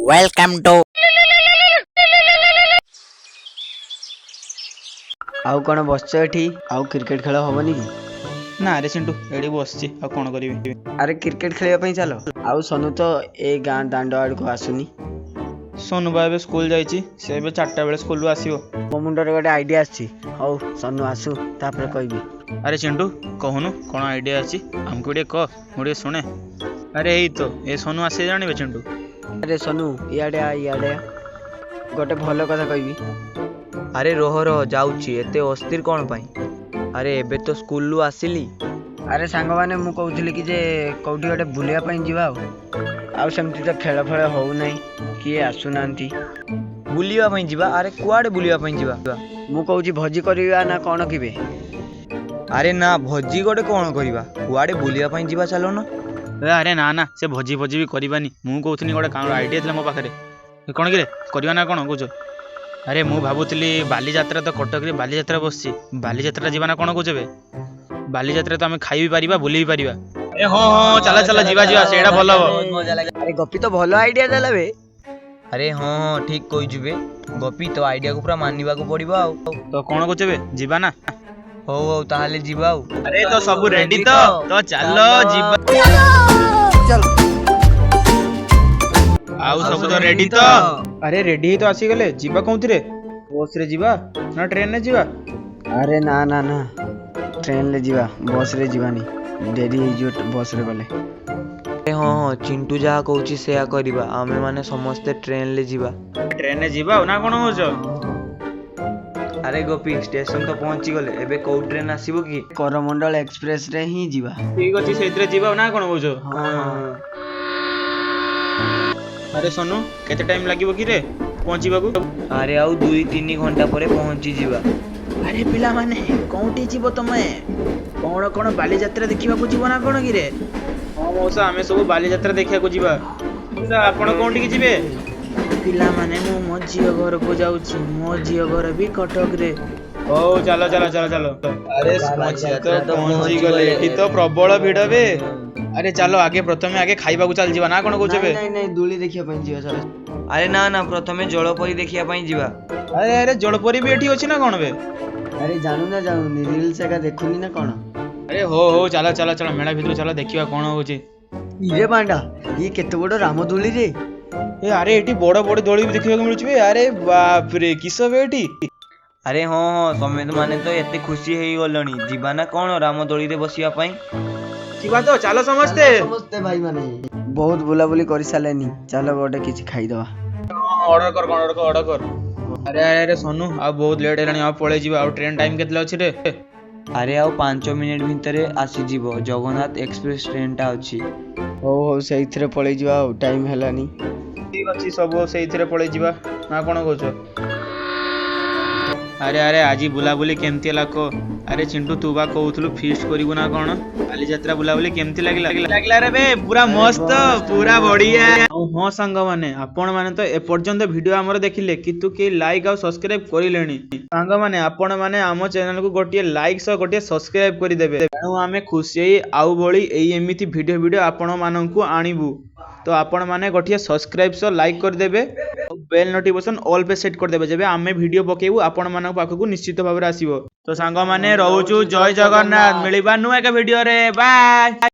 Welcome to ଆଉ କ'ଣ ବସିଛ ଏଠି? ଆଉ କ୍ରିକେଟ ଖେଳ ହବନି କି? ନା ରେ ଚିଣ୍ଟୁ, ଏଠି ବସିଛି, ଆଉ କ'ଣ କରିବି? ଆରେ କ୍ରିକେଟ ଖେଳିବା ପାଇଁ ଚାଲ। ଆଉ ସନୁ ତ ଏ ଗାଁ ଦାଣ୍ଡ ଆଡ଼କୁ ଆସୁନି। ସୋନୁ ବା ଏବେ ସ୍କୁଲ ଯାଇଛି, ସେ ଏବେ 4ଟା ବେଳେ ସ୍କୁଲରୁ ଆସିବ। ମୋ ମୁଣ୍ଡରେ ଗୋଟେ ଆଇଡ଼ିଆ ଆସିଛି। ହଉ, ସନୁ ଆସୁ, ତାପରେ କହିବି। ଆରେ ଚିଣ୍ଟୁ, କହୁନୁ କ'ଣ ଆଇଡ଼ିଆ ଅଛି, ଆମକୁ ଟିକେ କହ, ମୁଁ ଟିକେ ଶୁଣେ। ଆରେ ଏଇ ତ ଏ ସୋନୁ ଆସି ଜାଣିବେ ଚିଣ୍ଟୁ। ଆରେ ସନୁ, ଇଆଡ଼େ ଆ, ଇଆଡ଼େ ଆ। ଗୋଟେ ଭଲ କଥା କହିବି। ଆରେ ରହ ରହ, ଯାଉଛି, ଏତେ ଅସ୍ଥିର କ'ଣ ପାଇଁ? ଆରେ ଏବେ ତ ସ୍କୁଲରୁ ଆସିଲି। ଆରେ ସାଙ୍ଗମାନେ, ମୁଁ କହୁଥିଲି କି ଯେ କେଉଁଠି ଗୋଟେ ବୁଲିବା ପାଇଁ ଯିବା। ଆଉ ସେମିତି ତ ଖେଳ ଫେଳ ହଉନାହିଁ, କିଏ ଆସୁନାହାନ୍ତି। ବୁଲିବା ପାଇଁ ଯିବା? ଆରେ କୁଆଡ଼େ ବୁଲିବା ପାଇଁ ଯିବା? ମୁଁ କହୁଛି ଭୋଜି କରିବା ନା କ'ଣ କିବେ? ଆରେ ନା, ଭୋଜି ଗୋଟେ କ'ଣ କରିବା? କୁଆଡ଼େ ବୁଲିବା ପାଇଁ ଯିବା ଚାଲୁନ। ଏ ଆରେ ନା ନା, ସେ ଭୋଜି ଭୋଜି ବି କରିବାନି। ମୁଁ କହୁଥିଲି ଗୋଟେ କାମ ଆଇଡ଼ିଆ ଥିଲା ମୋ ପାଖରେ। ଏ କ'ଣ କିରେ, କରିବା ନା କ'ଣ କହୁଛ? ଆରେ ମୁଁ ଭାବୁଥିଲି ବାଲିଯାତ୍ରା ତ, କଟକରେ ବାଲିଯାତ୍ରା ବସିଛି, ବାଲିଯାତ୍ରା ଯିବା ନା କ'ଣ କହୁଛ? ଏବେ ବାଲିଯାତ୍ରା ତ ଆମେ ଖାଇ ବି ପାରିବା, ବୁଲି ବି ପାରିବା। ଏ ହଁ ହଁ, ଚାଲ ଚାଲ, ଯିବା ଯିବା, ସେଇଟା ଭଲ ହବ। ଆରେ ଗପି ତ ଭଲ ଆଇଡ଼ିଆ ଦେଲା ବେ। ଆରେ ହଁ ହଁ, ଠିକ୍ କହିଛୁ ବେ ଗପି, ତୋ ଆଇଡ଼ିଆକୁ ପୁରା ମାନିବାକୁ ପଡ଼ିବ ଆଉ। ତ କ'ଣ କହୁଛ ଏବେ, ଯିବା ନା? ହଉ ହଉ, ତାହେଲେ ଯିବା ଆଉ। ଆରେ ତ ସବୁ ରେଡି ତ? ତ ଚାଲ ଯିବା। ଆଉ ସବୁ ତ ରେଡି ତ? ଆରେ ରେଡି ହେଇ ତ ଆସିଗଲେ, ଯିବା କୋଉଥିରେ? ବସରେ ଯିବା ନା ଟ୍ରେନରେ ଯିବା? ଆରେ ନା ନା ନା, ଟ୍ରେନରେ ଯିବା, ବସରେ ଯିବାନି, ଡେରି ହେଇଯିବ ବସରେ ଗଲେ। ଆରେ ହଁ ହଁ, ଚିଣ୍ଟୁ ଯାହା କହୁଛି ସେୟା କରିବା, ଆମେମାନେ ସମସ୍ତେ ଟ୍ରେନରେ ଯିବା। ଟ୍ରେନରେ ଯିବା ଆଉ ନା କ'ଣ କହୁଛ? ଆରେ ଗୋପି, ଷ୍ଟେସନ ତ ପହଞ୍ଚିଗଲେ, ଏବେ କୋଉ ଟ୍ରେନ ଆସିବ କି? କରମଣ୍ଡଳ ଏକ୍ସପ୍ରେସରେ ହିଁ ଯିବା। ଠିକ ଅଛି, ସେଇଥିରେ ଯିବା ଆଉ ନା କ'ଣ କହୁଛ? ହଁ ହଁ। ଆରେ ସୋନୁ, କେତେ ଟାଇମ ଲାଗିବ କି ରେ ପହଞ୍ଚିବାକୁ? ଆରେ ଆଉ 2-3 ଘଣ୍ଟା ପରେ ପହଞ୍ଚିଯିବା। ଆରେ ପିଲାମାନେ, କୋଉଠି ଯିବ ତମେ? କ'ଣ କ'ଣ ବାଲିଯାତ୍ରା ଦେଖିବାକୁ ଯିବ ନା କ'ଣ କିରେ? ହଁ ମଉସା, ଆମେ ସବୁ ବାଲିଯାତ୍ରା ଦେଖିବାକୁ ଯିବା। ମଉସା, ଆପଣ କୋଉଠିକି ଯିବେ? ପିଲାମାନେ, ମୁଁ ମୋ ଝିଅ ଘରକୁ ଯାଉଛି, ମୋ ଝିଅ ଘର ବି କଟକରେ। ହଉ ଚାଲ ଚାଲ ଚାଲ ଚାଲ। ଆରେ ବାଲିଯାତ୍ରା ତ ପହଞ୍ଚିଗଲେ, ଏଠି ତ ପ୍ରବଳ ଭିଡ ବେ। ଆରେ ଚାଲ, ଆଗେ ପ୍ରଥମେ ଆଗେ ଖାଇବାକୁ ଚାଲ ଯିବା ନା କ'ଣ କହୁଛ ନାଇଁ ବେ? ନାଇଁ ନାଇଁ, ଦୋଳି ଦେଖିବା ପାଇଁ ଯିବା, ଚାଲ। ଆରେ ନା ନା, ପ୍ରଥମେ ଜଳପରି ଦେଖିବା ପାଇଁ ଯିବା। ଆରେ ଆରେ, ଜଳପରି ବି ଏଠି ଅଛି ନା କ'ଣ ବେ? ଆରେ ଜାଣୁ ନା ଜାଣୁନି, ରିଲ୍ସ ଏକା ଦେଖୁନି ନା କ'ଣ? ଆରେ ହଉ ହଉ, ଚାଲ ଚାଲ ଚାଲ, ମେଳା ଭିତରୁ ଚାଲ, ଦେଖିବା କ'ଣ ହଉଛି। ଇରେ ବାଣ୍ଡା, ଇଏ କେତେ ବଡ଼ ରାମଦୋଳି ରେ! ଏ ଆରେ ଏଠି ବଡ ବଡ ଦୋଳି ବି ଦେଖିବାକୁ ମିଳୁଛି ବେ। ଆରେ ବାପରେ, କିସ ବେ ଏଠି? ଆରେ ହଁ ହଁ, ତମେ ମାନେ ତ ଏତେ ଖୁସି ହେଇଗଲଣି, ଯିବା ନା କ'ଣ ରାମଦୋଳିରେ ବସିବା ପାଇଁ? ଯିବା ତ, ଚାଲ ସମସ୍ତେ। ସମସ୍ତେ ଭାଇମାନେ ବହୁତ ବୁଲାବୁଲି କରିସାରିଲେନି, ଚାଲ ଗୋଟେ କିଛି ଖାଇଦବା। ଅର୍ଡର କର, କ'ଣ ଅର୍ଡର କର, ଅର୍ଡର କର। ଆରେ ଆରେ ଆରେ ସୋନୁ, ଆଉ ବହୁତ ଲେଟ୍ ହେଲାଣି, ଆଉ ପଳେଇ ଯିବା। ଆଉ ଟ୍ରେନ ଟାଇମ କେତେବେଳେ ଅଛି ରେ? ଆରେ ଆଉ 5 ମିନିଟ୍ ଭିତରେ ଆସିଯିବ, ଜଗନ୍ନାଥ ଏକ୍ସପ୍ରେସ ଟ୍ରେନଟା ଅଛି। ହଉ ହଉ, ସେଇଥିରେ ପଳେଇ ଯିବା, ଆଉ ଟାଇମ ହେଲାନି। ଠିକ ଅଛି, ସବୁ ସେଇଥିରେ ପଳେଇ ଯିବା ନା କ'ଣ କହୁଛ? ଆରେ ଆରେ, ଆଜି ବୁଲାବୁଲି କେମିତି ହେଲା କହ? ଆରେ ଚିଣ୍ଟୁ, ତୁ ବା କହୁଥିଲୁ ଫିଷ୍ଟ କରିବୁ ନା କ'ଣ? ବାଲିଯାତ୍ରା ବୁଲାବୁଲି କେମିତି ଲାଗିଲା? ଲାଗିଲା ରେ ବେ, ପୁରା ମସ୍ତ, ପୁରା ବଢିଆ। ଆଉ ହଁ ସାଙ୍ଗମାନେ, ଆପଣମାନେ ତ ଏପର୍ଯ୍ୟନ୍ତ ଭିଡିଓ ଆମର ଦେଖିଲେ, କିନ୍ତୁ କେହି ଲାଇକ୍ ଆଉ ସବସ୍କ୍ରାଇବ କରିଲେଣି। ସାଙ୍ଗମାନେ, ଆପଣମାନେ ଆମ ଚ୍ୟାନେଲକୁ ଗୋଟିଏ ଲାଇକ୍ ସହ ଗୋଟିଏ ସବସ୍କ୍ରାଇବ କରିଦେବେ, ତେଣୁ ଆମେ ଖୁସି ହେଇ ଆଉ ଭଳି ଏଇ ଏମିତି ଭିଡିଓ ଭିଡିଓ ଆପଣମାନଙ୍କୁ ଆଣିବୁ। ତ ଆପଣମାନେ ଗୋଟିଏ ସବସ୍କ୍ରାଇବ ସହ ଲାଇକ୍ କରିଦେବେ ଆଉ ବେଲ୍ ନୋଟିଫିକେସନ ଅଲ୍ ପେ ସେଟ୍ କରିଦେବେ, ଯେବେ ଆମେ ଭିଡିଓ ପକେଇବୁ ଆପଣମାନଙ୍କ ପାଖକୁ ନିଶ୍ଚିତ ଭାବରେ ଆସିବ। ତ ସାଙ୍ଗମାନେ, ରହୁଛୁ, ଜୟ ଜଗନ୍ନାଥ, ମିଳିବା ନୂଆ ଏକ ଭିଡିଓରେ, ବାଏ।